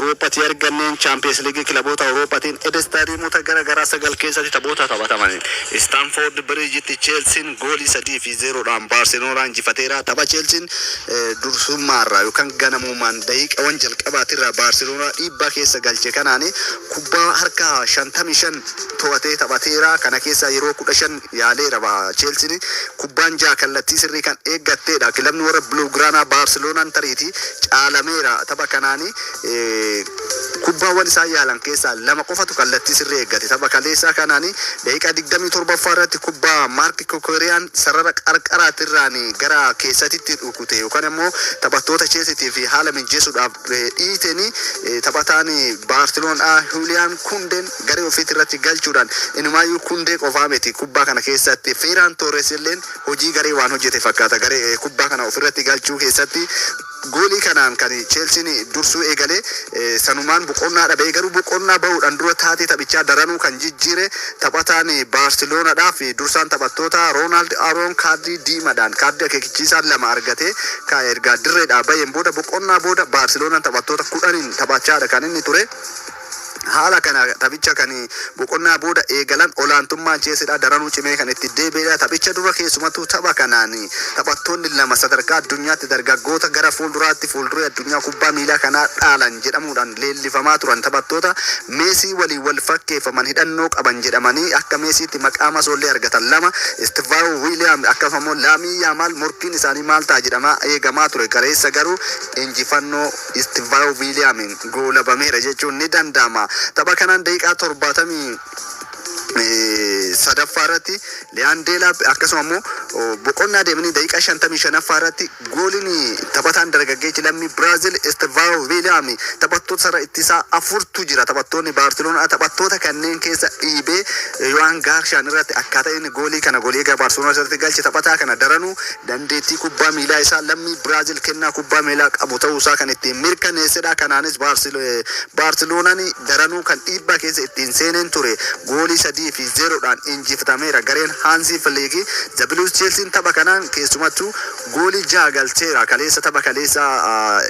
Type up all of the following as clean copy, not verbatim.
Awurooppaatii arganneen, Chaampiyeens Liigii kilaboota Awurooppaatiin eda istaadiyeemota gara garaa sagal keessatti taphoota taphataman. Istaanfoord Biriijitti Cheelsiin goolii 3 fi 0dhaan Baarseloonaa injifateera. Tapha Cheelsiin dursummaarraa yookaan ganamumaan daqiiqaawwan jalqabaatirraa Baarseloonaa dhiibbaa keessa galche kanaan, kubbaa harka 55 to'atee taphateera. Kana keessaa yeroo 15 yaaleera Cheelsiin, kubbaan ja'a kallattii sirrii kan eeggatteedha. Kilabni warra Blaugrana Baarseloonaan tariitii caalameera tapha kanaani. Kubbaawwan isaan yaalan keessaa lama qofatu kallattii sirrii eeggate. Tapha kaleessaa kanaani daqiiqaa 27ffaa irratti kubbaa Maark Kukureyaan sarara qarqaraatirraan gara keessatti rukute yookaan immoo taphattoota Cheelsiitii fi haala mijeessuudhaaf dhiiteni, taphataan Baarseloonaa Juuliyaan Kundeen garee ofiitti irratti galchuudhaan. Inumaayyuu Kundee qofaa miti, kubbaa kana keessatti Feeraan Torres illeen hojii garee waan hojjete fakkaata. Garee kubbaa kana ofirratti galchuu keessatti goolii kanaan kan Cheelsiin dursuu eegalee sanumaan boqonnaa dhabee. Garuu boqonnaa bahuudhaan dura taatee taphichaa daranuu kan jijjiire, taphataan Baarseloonadhaaf dursaan taphattoota Roonaald Aroon kaardii diimaadhaan kaardii akeekkachiisaa lama argatee erga dirreedhaa baheen booda, boqonnaa booda Baarseloonaan taphattoota 10n taphachaadha kan inni ture. Haala kana taphicha kan boqonnaa booda eegalan olaantummaan Cheelsiidha daranuu cimee kan itti deebi'edha. Taphicha dura keessumattuu tapha kanaan taphattoonni lama sadarkaa addunyaatti dargaggoota gara fuulduraatti fuulduree addunyaa kubbaa miilaa kanaa dhaalan jedhamuudhaan leellifamaa turan, taphattoota Meesii waliin wal fakkeeffaman, hidhannoo qaban jedhamanii akka Meesiitti maqaa masoollee argatan lama, Istivaawo Wiiliyaam akkasuma immoo Laamii Yaamaal, morkiin isaanii maal ta'a jedhamaa eegamaa ture. Kaleessa garuu injifannoo Istivaawo Wiiliyaamiin goolabameera jechuun ni danda'ama. Tapha kanaan daqiiqaa 73ffaa irratti Liyaan Deelaap, akkasuma immoo boqonnaa deemanii daqiiqaa 55ffaa irratti gooliin taphataan dargaggeessi lammii Biraazil Estevao Wiiliyaam, taphattoota sarara ittisaa afurtu jira taphattoonni Baarseloonaa, taphattoota kanneen keessa dhiibee Yohaan Gaarshaan irratti akkaataa inni goolii kana goolii egaa Baarseloonaa irratti galche, taphataa kana daranuu dandeettii kubbaa miilaa isaa, lammii Biraazil kennaa kubbaa miilaa qabu ta'uusaa kan ittiin mirkaneessedha. Kanaanis Baarseloonaan daranuu kan dhiibbaa keessa ittiin seeneen ture. Goolii 3 fi 0dhaan injifatameera gareen Haansii Filiikii. The Blues, Cheelsiin tapha kanaan keessumattuu goolii jaha galcheera. Kaleessa tapha kaleessa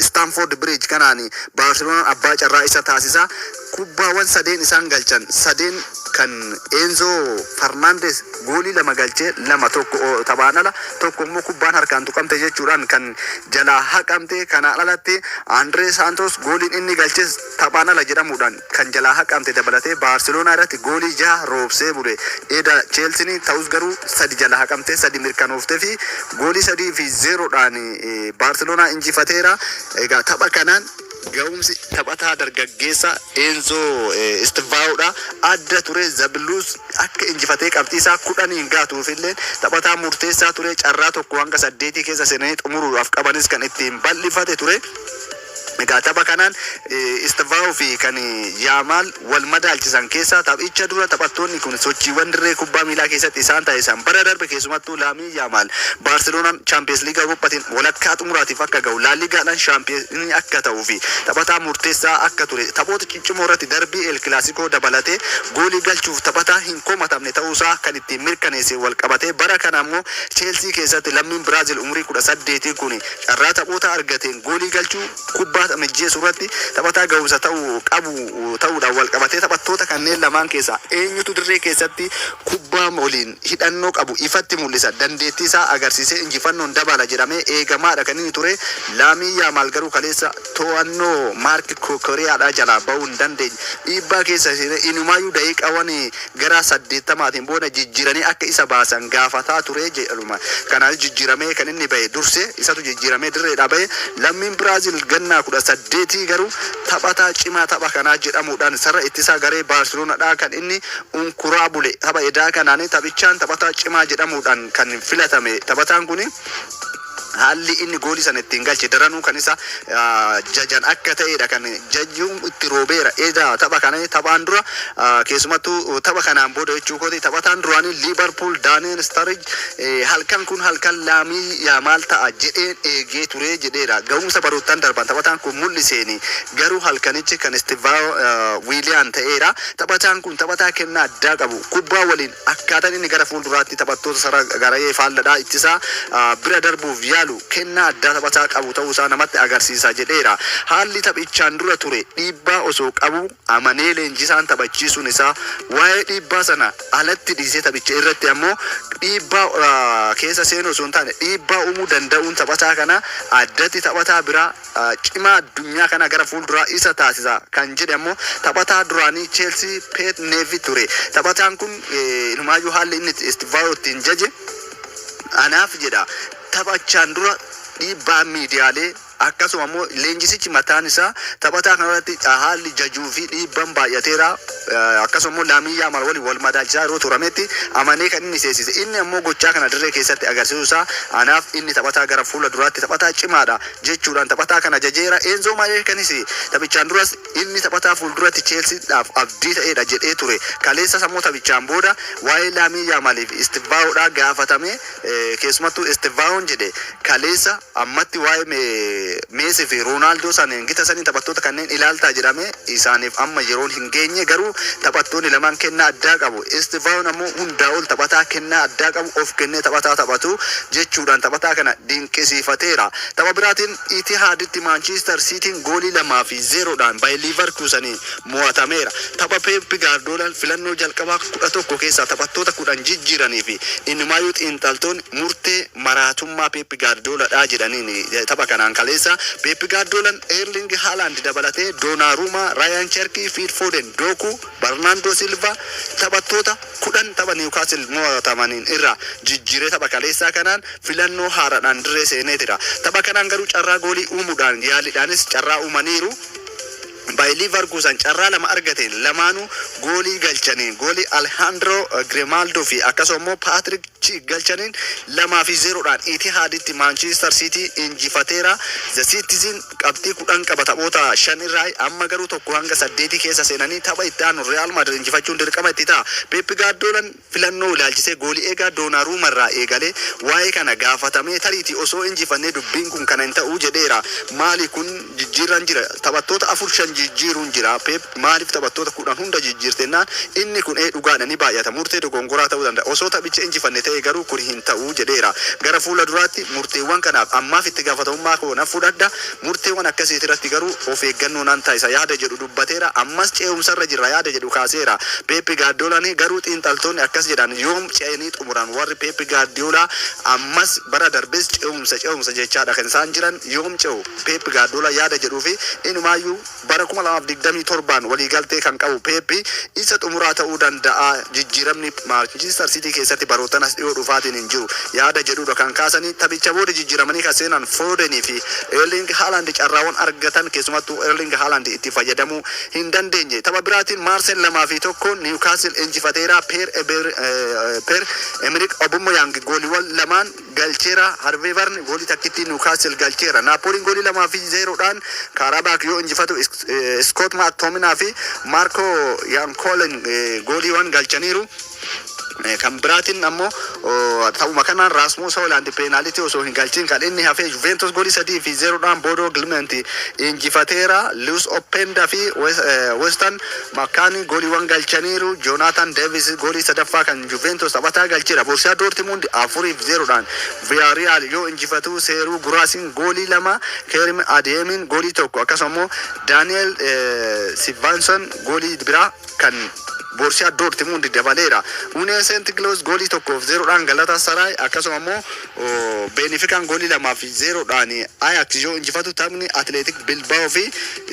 Staanford Bridge kanaan Baarseloonaan abbaa carraa isa taasisa. Kubbaawwan sadeen isaan galchan sadeen kan Enzo Fernandez goolii lama galchee, lama tokko taphaan ala, tokko immoo kubbaan harkaan tuqamte jechuudhaan kan jalaa haqamte. Kanaan alatti Andre Santos gooliin inni galches taphaan ala jedhamuudhaan kan jalaa haqamte dabalatee Baarseloonaa irratti goolii jaha roobsee bule eda Cheelsiin. Ta'us garuu sadi jalaa haqamte, sadi mirkanooftee fi goolii 3 fi 0dhaan Baarseloonaa injifateera. Egaa tapha kanaan ga'umsi taphataa dargaggeessa Enzo Istivaa'oodha adda ture. The Blues akka injifatee qabxii isaa 10n gaatuuf illee taphataa murteessaa ture. Carraa 1 hanga 8 keessa seenanii xumuruudhaaf qabanis kan ittiin bal'ifate ture. Egaa tapha kanaan Istivaa'oo fi kan Yaamaal wal madaalchisan keessaa, taphicha dura taphattoonni kun sochiiwwan dirree kubbaa miilaa keessatti isaan taasisan bara darbe, keessumattuu Laamii Yaamaal Baarseloonaan Chaampiyeens Liigaa Awurooppaatiin walakkaa xumuraatiif akka ga'u, Laaligaadhaan shaampiyoonii akka ta'uu fi taphataa murteessaa akka ture, taphoota ciccimoo irratti darbii El Kilaasikoo dabalatee goolii galchuuf taphataa hin komatamne ta'uusaa kan ittiin mirkaneesse wal qabatee, bara kana immoo Cheelsii keessatti lammiin Biraazil umurii 18 kun carraa taphoota argateen goolii galchuu, kubbaa mijjeessuu irratti taphataa ga'umsa ta'uu qabu ta'uudhaan wal qabatee, taphattoota kanneen lamaan keessaa eenyutu dirree keessatti kubbaa waliin hidhannoo qabu ifatti mul'isa, dandeettii isaa agarsiisee injifannoon dabala jedhamee eegamaadha kan inni ture. Laamii Yaamaal garuu kaleessa to'annoo Maark Kukureyaadhaa jalaa bahuu hin dandeenye. Dhiibbaa keessa seenee inumaayyuu daqiiqaawwan gara 80n booda jijjiiranii akka isa baasan gaafataa ture jedhuma. Kanaaf jijjiiramee kan inni bahe, dursee isatu jijjiiramee dirreedhaa bahe. Lammiin Biraazil gannaa 18 garuu taphataa cimaa tapha kanaa jedhamuudhaan sarara ittisaa garee Baarseloonaadhaa kan inni unkuraa bule tapha edaa kanaan taphichaan taphataa cimaa jedhamuudhaan kan filatame. Taphataan kuni haalli inni goolii sana ittiin galche daranuu kan isa jajan akka ta'edha kan jajuun itti roobeera. Eda tapha kana taphaan dura, keessumattuu tapha kanaan booda jechuu kooti, taphataan duraanii Liverpool Daani'el Sturridge halkan kun halkan Laamii Yaamaal ta'a jedheen eegee ture jedheera. Ga'umsa baroottan darban taphataan kun mul'iseeni garuu halkanichi kan Istivaa Wiiliyaan ta'eera. Taphataan kun taphataa kennaa addaa qabu, kubbaa waliin akkaataan inni gara fuulduraatti taphattoota sarara garee faalladhaa ittisaa bira darbuuf yaalu. ilaalu kennaa addaa taphataa qabu ta'uu isaa namatti agarsiisa jedheera. Haalli taphichaan dura ture dhiibbaa osoo qabu amanee leenjisaan taphachiisuun isaa, waa'ee dhiibbaa sana alatti dhiisee, taphicha irratti ammoo dhiibbaa keessa seenuu osoo hin taane dhiibbaa uumuu danda'uun taphataa kana addatti taphataa biraa cimaa addunyaa kana gara fuulduraa isa taasisa kan jedhe ammoo taphataa duraanii Chelsea Pete Nevi ture. Taphataan kun inumaayyuu haalli inni Estevao ittiin jaje anaaf jedha, taphachaan dura dhiibbaa miidiyaalee, akkasuma immoo leenjisichi mataan isaa taphataa kanarratti haalli jajuu fi dhiibban baay'ateera. Akkasuma immoo Laamiin Yaamaal waliin wal madaalchisaa yeroo turametti amanee kan inni seensise, inni ammoo gochaa kana dirree keessatti agarsiisuu isaa anaaf inni taphataa gara fuula duraatti taphataa cimaadha jechuudhaan taphataa kana jajeera. Enzoo Mareekanis taphichaan duras inni taphataa fuulduratti Cheelsiidhaaf abdii ta'edha jedhee ture. Kaleessas ammoo taphichaan booda waa'ee Laamiin Yaamaaliif Istivaa'oodhaa gaafatame, keessumattuu Istivaa'oon jedhe, kaleessa ammatti waa'ee Meesii fi Roonaaldoo saniin gita sanii taphattoota kanneen ilaaltaa jedhame, isaaniif amma yeroon hin geenye, garuu taphattoonni lamaan kennaa addaa qabu. Istivaa'oon ammoo hundaa ol taphataa kennaa addaa qabu, of kennee taphataa taphatu jechuudhaan taphataa kana dinqisiifateera. Tapha biraatiin Itihaaditti Maanchiistar Siitiin goolii 2 fi 0dhaan Baayir Liivarkuusanii mo'atameera. Tapha Peep Gaardoolaan filannoo jalqabaa 11 keessaa taphattoota 10 jijjiiranii fi innumaayyuu xiinxaltoonni murtee maraatummaa Peep Gaardooladhaa jedhaniin tapha kanaan kaleessa Peep Gaardoolaan Erling Haaland dabalatee Donnarumma, Rayan Cherki, Phil Foden, Doku, Bernardo Silva taphattoota 10 tapha Newcastle mo'atamaniin irraa jijjiiree tapha kaleessaa kanaan filannoo haaraadhaan dirree seeneetira. Tapha kanaan garuu carraa goolii uumuudhaan yaaliidhaanis carraa uumaniiru. Baayir Liivarkuusan carraa lama argateen lamaanuu goolii galchaniin, goolii Alejandro Grimaldo fi akkasuma immoo Patrick Schick galchaniin 2 fi 0dhaan Itihaaditti Manchester City injifateera. The Citizen qabxii 10 qaba taphoota shan irraa. Amma garuu 1 hanga 8 keessa seenanii tapha itti aanu Real Madrid injifachuun dirqama itti ta'a. Pep Guardiolaan filannoo ilaalchisee goolii eegaa Donnarumma irraa eegalee waa'ee kana gaafatamee, tariitii osoo injifannee dubbiin kun kana hin ta'uu jedheera. Maali kun jijjiirran jira, taphattoota afur shan jijjiiruun jira. Pep maaliif taphattoota 10 hunda jijjiirtennaan, inni kun ee dhugaadha, ni baay'ata, murtee dogongoraa ta'uu danda'a, osoo taphicha injifanne ta'e garuu kun hin ta'uu jedheera. Gara fuula duraatti murteewwan kanaaf ammaaf itti gaafatamummaa koo nan fudhadha, murteewwan akkasii irratti garuu of eeggannoo nan taasisa yaada jedhu dubbateera. Ammas ce'umsarra jirra yaada jedhu kaaseera Pep Guardiolaan. Garuu xiinxaltoonni akkas jedhan: yoom ce'anii xumuran warri Pep Guardiola? Ammas bara darbes ce'umsa ce'umsa jechaadha kan isaan jiran. Yoom ce'u Pep Guardiola yaada jedhuu fi inumaayyuu bara 2027n waliigaltee kan qabu Pep isa xumuraa ta'uu danda'a, jijjiiramni Manchester City keessatti barootan as dhiyoo dhufaatiin hin jiru yaada jedhudha kan kaasanii. Taphicha booda jijjiiramanii kan seenan Fodenii fi Erling Haaland carraawwan argatan keessumattuu Erling Haaland itti fayyadamuu hin dandeenye. Tapha biraatiin Maarsel 2 fi 1 Newcastle injifateera. Pierre Emerick Aubameyang gooliiwwan lamaan galcheera. Harvey Barnes goolii takkittii Newcastle galcheera. Naapooliin goolii 2 fi 0dhaan Kaarabaak yoo injifatu, Scott McTominay fi Marco Yankolen gooliiwwan galchaniiru. Kan biraatiin ammoo ta'uma kanaan Raasmus Hoolaand peenaalitii osoo hin galchin kan inni hafe. Juventus goolii 3 fi 0dhaan Boodoo Gilment injifateera. Luis Openda fi Weston McKennie gooliiwwan galchaniiru. Jonathan Davis goolii sadaffaa kan Juventus taphataa galcheera. Borussia Dortmund 4 fi 0dhaan Villarreal yoo injifatu, Seeruu Guraasiin goolii lama, Kerim Adeemin goolii tokko, akkasuma immoo Daniel Sivanson goolii biraa kan Borussia Dortmund dabaleera. Union Saint Gilloise goolii 1 fi 0dhaan Galatasaray, akkasuma immoo Beenifikaan goolii 2 fi 0dhaan Ajax yoo injifatu, taphni Athletic Bilbao fi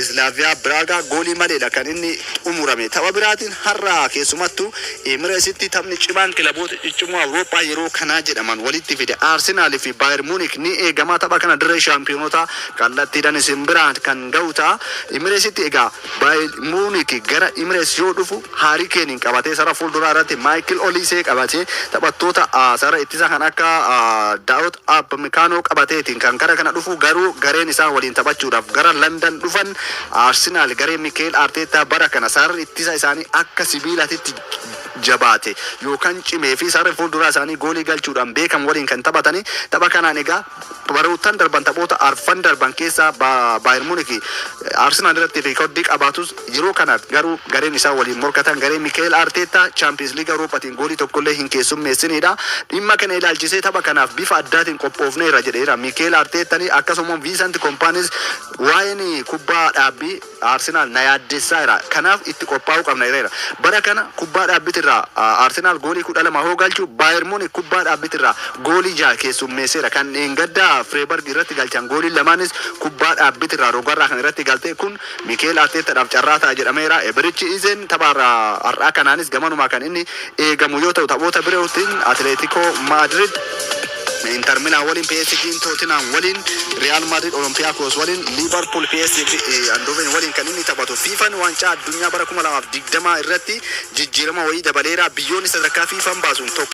Slavia Braga goolii maleedha kan inni xumurame. Tapha biraatiin har'a keessumattuu Emireesitti taphni cimaan kilaboota ciccimoo Awurooppaa yeroo kanaa jedhaman walitti fide Arsenaal fi Bayern Munich ni eegama. Tapha kana dirree shaampiyoonota kallattiidhaan isin biraan kan ga'u ta'a. Emireesitti egaa Bayern Munich gara Emirates yoo dhufu Harry Kane qabatee, sara fuulduraa irratti Michael Olise qabatee, taphattoota sara ittisa kan akka Dayot Upamecano qabateetiin kan gara kana dhufu. Garuu gareen isaan waliin taphachuudhaaf gara London dhufan Arsenal, garee Mikel Arteta, bara kana sararri ittisa isaanii akka sibiilatitti jabaate yookaan cimee fi sarara fuulduraa isaanii goolii galchuudhaan beekamu waliin kan taphatanii. Tapha kanaan egaa Baroottan darban, taphoota arfan darban keessaa Baayern Muunik Arsenaal irratti reekoordii qabaatus, yeroo kana garuu gareen isaa waliin morkatan, gareen Mikeel Arteetaa, Chaampiyoons Liiga Awurooppaatiin goolii tokkollee hin keessummeessinidha. Dhimma kana ilaalchisee tapha kanaaf bifa addaatiin qophoofneera jedheera Mikeel Arteetani. Akkasuma Viisant Kompaanis waa'een kubbaa dhaabbii Arsenaal na yaaddessaa jira. Kanaaf itti qophaa'uu qabna jedheera. Bara kana kubbaa dhaabbitirraa Arsenaal goolii 12 hoo galchu, Baayern Muunik kubbaa dhaabbitirraa goolii 6 keessummeesseera. Kan dheengaddaa Fireebarg irratti galchan goolii lamaanis kubbaa dhaabbitirraa rogarraa kan irratti galte. Kun Mikeel Arteettaadhaaf carraa ta'a jedhameera. Ebirichi Izeen tapha har'aa kanaanis gamanumaa kan inni eegamu yoo ta'u, taphoota birootiin Atileetikoo Maadrid Inter Milan waliin, PSG Tottenham waliin, Real Madrid Olympiacos waliin, Liverpool PSV Eindhoven waliin kan inni taphatu. FIFAn waancaa addunyaa bara 2020 irratti jijjiirama wayii dabaleera. Biyyoonni sadarkaa FIFAn baasuun tokko